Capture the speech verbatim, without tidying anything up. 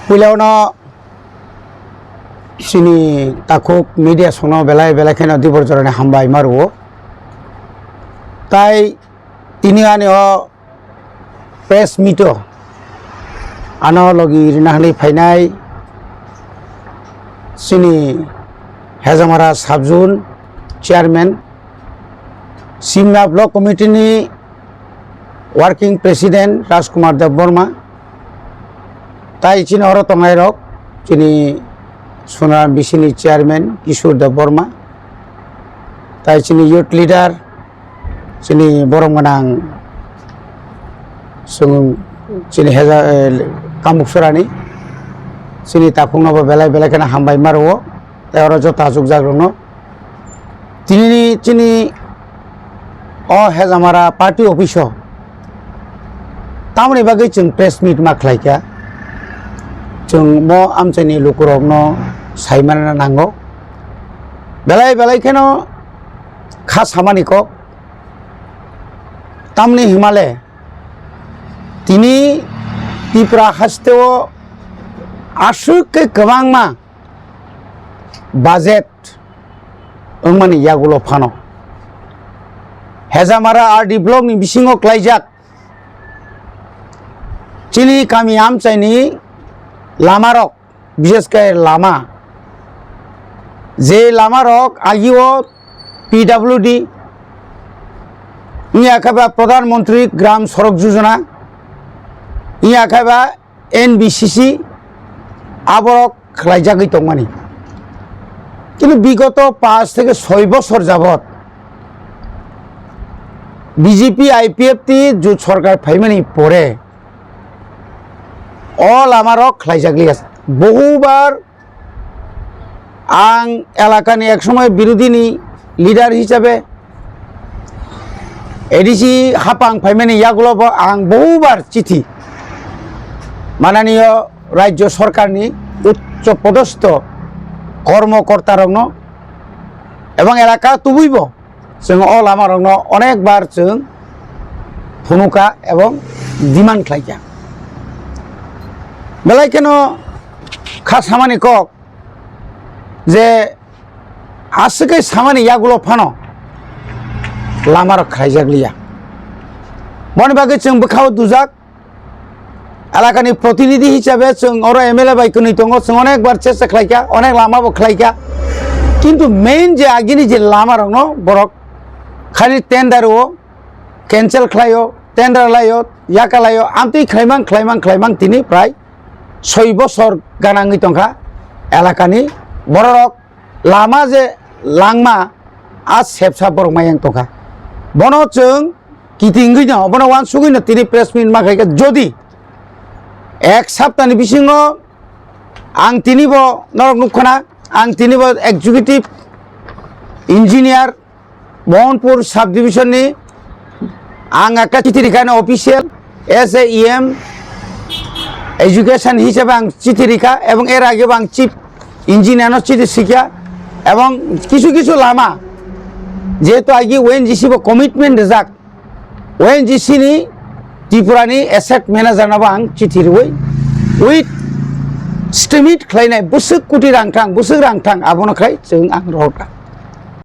Puila ono chini takhuk media songno belai belai kheno dibor jorani hambai ma rwo. Tai tini ani o press meet o ano logi rina hwnwi phainai chini Hejamara Sub Zone Chairman, Simna Block Committee ni Working President Rajkumar Debbarma, tai chini oro tongnai rok, chini Sonaram B C ni Chairman Kishore Debbarma, tai chini Youth Leader, chini borom gwnang, chwng chini heja, eh, Kamuksurani, chini takhukno bo belai belai kheno hambai ma rwo, tei oro joto achukjak rokno. Tinini chini o Hejamara party office o tamoni bagwi chwng press meet ma khlai kha, chwng mo amchaini lukurokno sai manna nango. Belai belai kheno kha samani kok, tamni himale tini Tripura haste o aswk khe kwbangma budget wngmani yagulo phano Hejamara R D block ni bisingo klaijak chini kami amchaini lamarok, bishesh khe lama, je lamarok agio P W D, wngya khe ba Pradhan Mantri Gram Sadak Yojana, wngya khe ba N B C C, aborok khlaijagwi tongmani. Kintu bigoto panch theke soi bosor jabot B J P I P F T jut sorkar phaimani pore o lamarok khlaijakliya. Bohubar ang elakani ek somoy birodini leader hisabe A D C hapang phaimani yagulo bo ang bohubar chithi mananiyo rajyo sorkarni uccho podostho kormokortarokno ebong elaka tubuibo chwng o lamarokno onekbar chwng phunukha ebong demand khlaikha. Belai kheno kha samani kok je aswk khe samani yagulo phano lamarok khlaijakliya. Boni bagwi chwng bwkhao dujak, elakani protinidhi hisabe chwng oro M L A bai kwnwi tongo, chwng onekbar chesta khlaikha, onek lama bo khlaikha, kintu main je agini je lamarokno borok khani tender o cancel khlaio, tender laio, yaka laio, amtwi khlaimang, khlaimang, khlaimang tini prai soi bosor ganangwi tongkha elakani bororok. Lama je langma a sepsa borok mayang tongkha. Bono chwng kitingwi no, bono uansugwi no tini press meet ma khaikha. Jodi ek saptani bisingo ang tini bo norok nukkhana, ang tini bo executive engineer Mohanpur subdivision ni ang ekta chithi rikha no official, as a E M education hisabe ang chithi rikha ebong er age bo ang chief engineer no chithi sikha ebong kisu kisu lama jehetu agi O N G C bo commitment rijak, O N G C ni Tripura ni asset manager no bo ang chithi riwi with estimate khlainai bwswk koti rang thang, bwswk rang thang abono khlai chwng ang rohorkha.